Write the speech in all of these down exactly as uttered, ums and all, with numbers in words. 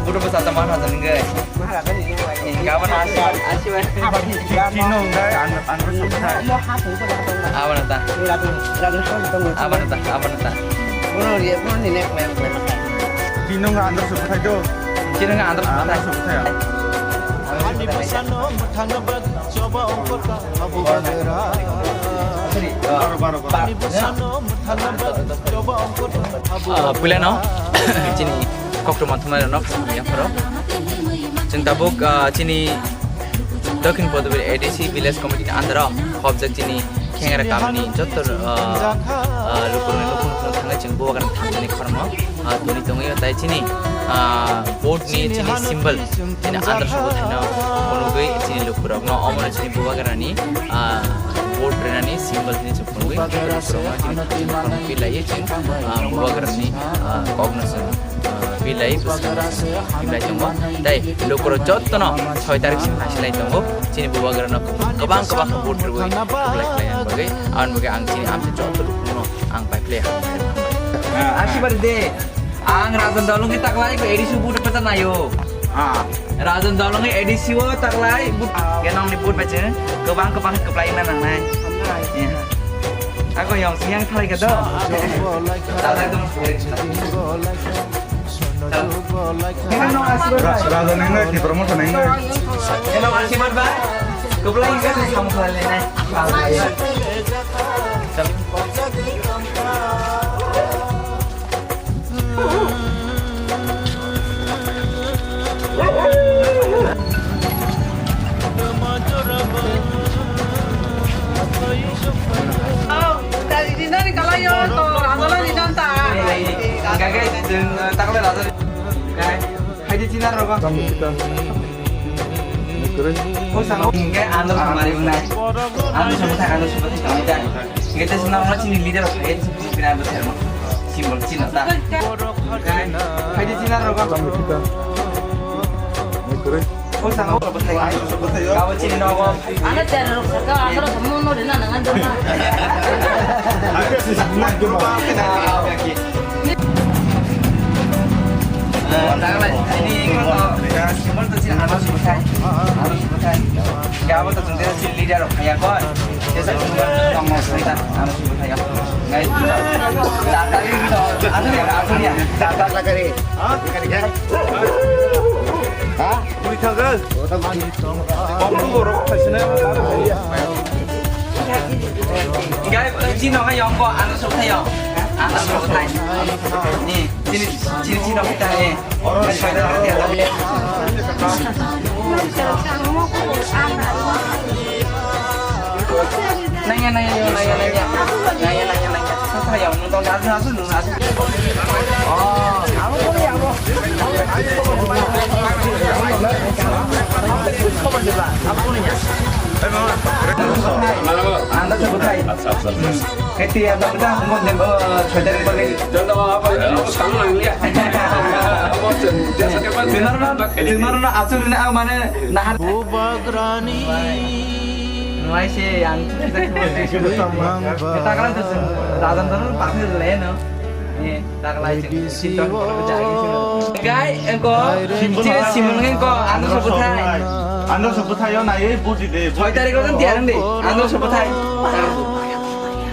Budu bwsa tama hajan nungwi. Maharajani nungwi. Gabon asi, asi bai. Tino hwnkhe ang, ang rw sukthai. Abana ta. Abana ta, abana ta. Tino hwnkhe ang rw sukthai do. Tino hwnkhe ang rw sukthai. Ani bwsano mwthangna bagwi choba ongkha. Ah, puilano chini koktwma thumnairokno khum yapharo. Chwng tabuk, ah, chini Dokhin Podubir A D C Village Committee ni under o khobjak chini Khengra kamini jotto, ah, ah, lukurokni nukhung nukhung thangwi chwng bubagrani thangjani khormo, ah, toni tongwi o tai chini, ah, board ni chini symbol. Chini andar sobo thaino phunugwi chini lukurokno omono chini bubagrani, ah, vote rinani symbol hwnwi chwng phunugwi lukurokno chini phunugwi laiwi chwng, ah, bubagrani, ah, kokno chwng, ah, bilai bwskango chwng bilai tongo. Tei lukurok jottono soi tarik simi nasilai tongo chini bubagrano kwbang kwbang khe vote rwui kwplai khlaina bagwi. Aboni bagwi ang chini amchai jotto lukurokno ang pai phlai. Asibari de. Ang Rajan Dolongni taklai A D C vote peta nayo. Ah. Rajan Dolongni A D C o taklai vote. Genongni vote pechin kwbang kwbang kwplai na nangnai. Ako yong siyang thalai ka do. Taklai dong. Ra-, Rajan nang nai, Tipra Motha nang nai. Genong Asibad ba. Kwplai ka sam khalai nai. Haidi china rogo. Tamo kita. Kwrwi. O sango hingke ano samari unai. Ano samari ano samari samari ta. Hingke te suna ono chini leader o kaya chini kira ano thermo. Simbol chino ta. Haidi china rogo. Tamo kita. Kwrwi. O sango. Kabo chini nogo. Ano tera rok saka ano samung no rina nangan dona. Ha? Twi thangkhe. Oktoborok khaisina. Gai, chino hai yong ko, ano sok thai yong. Ano sok thai. Ni, chini, chini, chino kita ni. Oro ni sada. Nanya, nanya, nanya, nanya, nanya. Nanya, nanya, nanya. Sasa yang nonton asu, asu, asu. Oh, aku pun ya, aku. Anda sebut hai. Acha, acha, acha. Heti ya, dah, dah, mau jembo, saudara balik. Jangan apa-apa, aku sama yang lihat. Benar, benar, asal ini aku mana, nah. Bubagrani. Nuai se yang kita kira tu rajan tu pakai le no. Ni taklai sing sing ton ko jagi sing. Gai engko sini simon engko ando sobuthai. Ando sobuthai yo nai buji de. Soi tarik lo tiarang de. Ando sobuthai.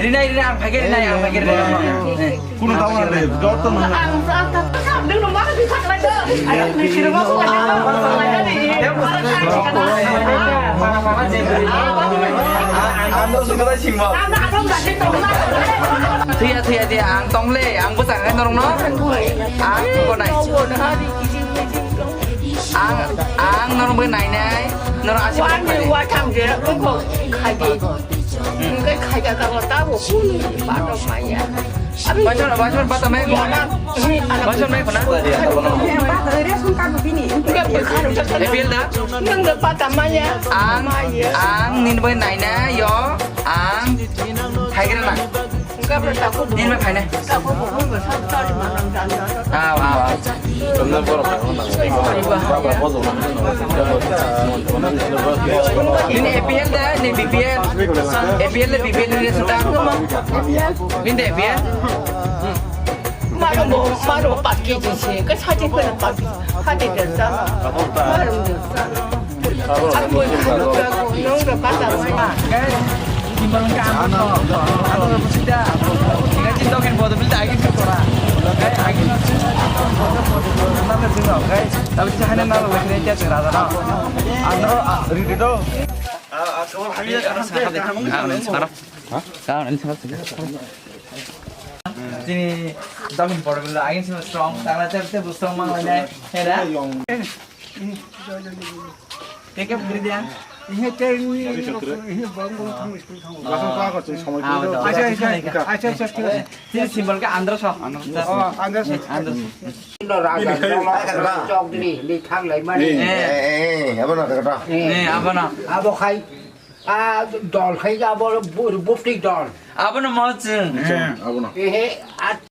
Rinai rinai ang phage rinai ang phage rinai. Kuno tawar de. Joto no. Ang sa ta ta dulu mah di tak lagi. Ayo ni sini mah. Thwiya, thwiya, thwiya, ang tong le, ang bwsang khe norok no, ang tong nai. Ang, ang norok bai nai nai, norok aswk. Bachon, bachon, bata mai ko. Bachon mai ko na? Appeal da? Ang, ang nini bai naina yo, ang haigra na. Nini bai phainai. Aw, aw, aw. Nini A P L da, nini B P L? A P L da B P L nini sata? Nini da A P L? Maro mo, maro pat kg se, ka sati ko na pat, hati de sa. Maro de sa. Ang mo, nong de pat sa. Chini dogin porbil agin sima strong, tangla tep tep strong mang lai nai, hera? Take up kiri dia. Ini teh ini ini ini bang bang thang school thang. Langsung kau kau cuma sama itu. Acha acha acha acha. Chini symbol ke andro so. Oh, andro so. Andro so. Raja Chokdri ni thang lai mani. Eh, eh, eh, apa nak kata? Eh, apa nak? Abo khai, a dol khai abo bupti dol. Abo na mau ching. Apa nak? Eh, at